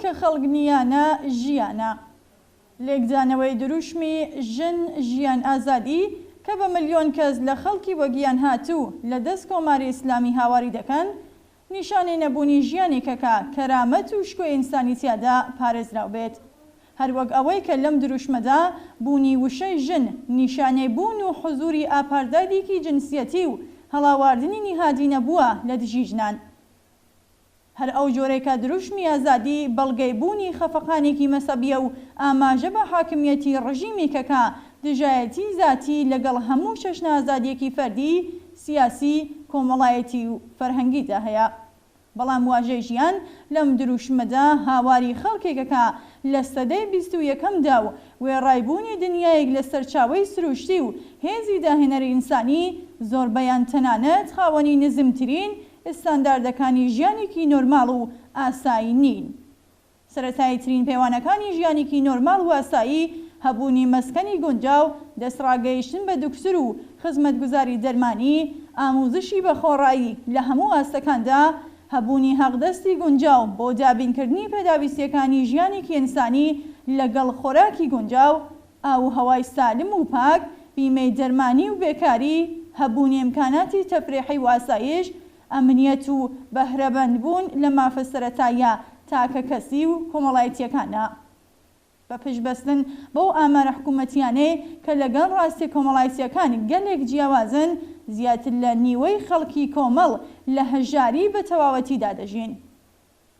کە خەڵک نییانە ژیانە. لێکدانەوەی دروشمی ژن ژیان ئازادی کە بە ملیۆن کەس لە خەڵکی وەگیانهاتوو لە دەست کۆماری ئیسلامی هاواری دەکەن، نیشانەی نەبوونی ژیانێکە کە کەرامەت و شکۆی ئینسانی تیادا پارێزراو بێت. هەروەک ئەوەی کە لەم دروشمەدا بوونی وشەی ژن نیشانەی بوون و حزووری ئاپاردایدێکی جنسیەتی و هەڵاواردنی نیهادینە بووە لە دژی ژنان. هەر ئەو جۆرەی کە دروشمی ئازادی بەڵگەی بوونی خەفەقانێکی مەسەبیە و ئاماژە بە حاکمیەتی ڕژیمێکە کە دژایەتی زاتی لەگەڵ هەموو چەشنە ئازادیەکی فەردی، سیاسی، کۆمەڵایەتی و فەرهەنگیدا هەیە. بەڵام واژەی ژیان لەم دروشمەدا هاواری خەڵکێکە کە لە سەدەی 21دا و وێڕای بوونی دنیایەک لە سەرچاوەی سروشتی و هێزی داهێنەری ئینسانی، زۆربەیان تەنانەت خاوەنی نزمترین ستانداردەکانی ژیانێکی نۆرماڵ و ئاسایی نین. سەرەتاییترین پێوانەکانی ژیانێکی نۆرماڵ و ئاسایی، هەبوونی مەسکەنی گونجاو، دەستڕاگەیشتن بە دوکتور و خزمەتگوزاری دەرمانی، ئاموزشی بەخۆڕایی لە هەموو ئاستەکاندا، هەبوونی حەقدەستی گونجاو بۆ دابینکردنی پێداویستییەکانی ژیانێکی ئینسانی لەگەڵ خۆراکی گونجاو، ئاو و هەوای سالم و پاک، بیمەی دەرمانی و بێکاری، هەبوونی ئیمکاناتی تەفریحی و ئاسایش، ئەمنیەت و بەهرەمەند بوون لە مافە سەرەتاییە تاکەکەسی و کۆمەڵایتییەکانە. بە پشت بەستن بەو ئامارە حکوومەتییانەی کە لەگەڵ ڕاستیە کۆمەڵایتییەکان گەلێک جیاوازن، زیاتر لە نیوەی خەڵکی کۆمەڵ لە هەژاری بە تەواوەتیدا دەژین.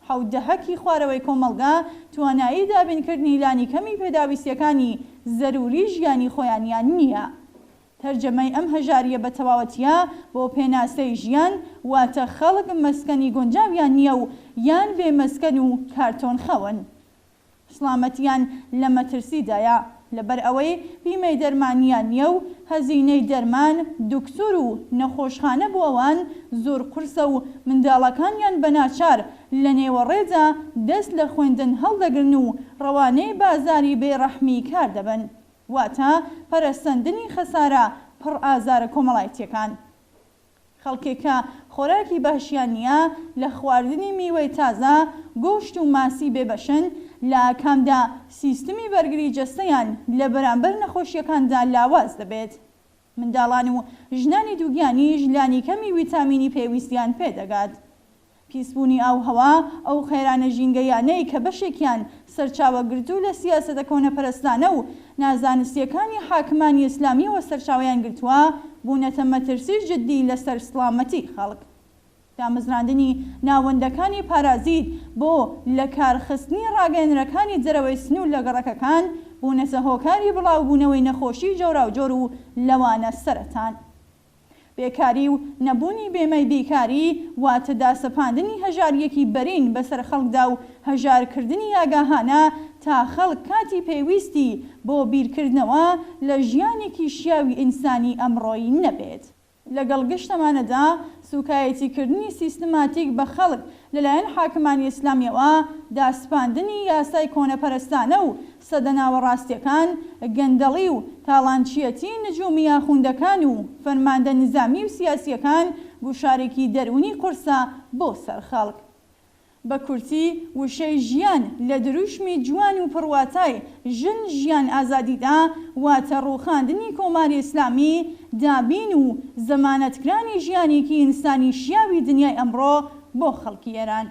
حەوت دەهەکی خوارەوەی کۆمەڵگا توانایی دابینکردنی لانیکەمی پێداویستیەکانی زەروری ژیانی خۆیانیان نییە. تەرجەمەی ئەم هەژارییە بە تەواوەتیە بۆ پێناسەی ژیان واتە خەڵک مەسکەنی گونجاویان نییە و یان بێ مەسکەن و کارتۆن خەون. سڵامەتیان لە مەترسیدایە، لەبەر ئەوەی بیمەی دەرمانیان نییە و هەزینەی دەرمان، دکتۆر و نەخۆشخانە بۆ ئەوان زۆر قورسە و منداڵەکانیان بە ناچار لە نێوەڕێدا دەست لە خوێندن هەڵدەگرن و ڕەوانەی بازاری بێ ڕەحمی کار دەبن، واتە پەرەسەندنی خەسارە پڕ ئازارە کۆمەڵایتیەکان. خەڵکێک کە خۆراکی باشیان نییە، لە خواردنی میوەی تازە، گۆشت و ماسی بێبەشن، لە ئاکامدا سیستمی بەرگری جەستەیان لە بەرامبەر نەخۆشییەکاندا لاواز دەبێت. منداڵان و ژنانی دووگیانیش لانیکەمی ویتامینی پێویستیان پێدەگات. پیسبوونی ئاووهەوا، ئەو قەیرانە ژینگەییانەی کە بەشێکیان سەرچاوەگرتوو لە سیاسەتە کۆنەپەرستانە و نازانستییەکانی حاکمانی ئیسلامییەوە سەرچاوەیان گرتووە، بوونەتە مەترسی جددی لەسەر سڵامەتی خەڵک. دامەزراندنی ناوەندەکانی پارازیت بۆ لەکارخستنی ڕاگەیەنرەکانی دەرەوەی سنوور لە گەڕەکەکان، بوونەتە هۆکاری بڵاوبوونەوەی نەخۆشیی جۆراوجۆر و لەوانە سەرەتان. بێکاری و نەبوونی بێمەی بیکاری واتە داسەپاندنی هەژارییەکی بەرین بەسەر خەڵکدا و هەژارکردنی ئاگاهانە تا خەڵک کاتی پێویستی بۆ بیرکردنەوە لە ژیانێکی شیاوی ئینسانی ئەمڕۆیی نەبێت. لەگەڵ گشت ئەمانەدا سوکایەتیکردنی سیستماتیک بە خەڵک لەلایەن حاکمانی ئیسلامیەوە، داسپاندنی یاسای کۆنەپەرستانە و سەدە ناوەڕاستیەکان، گەندەڵی و تاڵانچیەتی نجومی ئاخوندەکان و فەرماندە نیزامی و سیاسیەکان گوشارێکی دەروونی قورسە بۆ سەر خەڵک. بە کورتی وشەی ژیان لە دروشمی جوان و پڕواتای ژن ژیان ئازادیدا واتە ڕووخاندنی کۆماری ئیسلامی، دابین و زەمانەتکرانی ژیانێکی ئینسانی شیاوی دنیای ئەمڕۆ بۆ خەڵکی ئێران.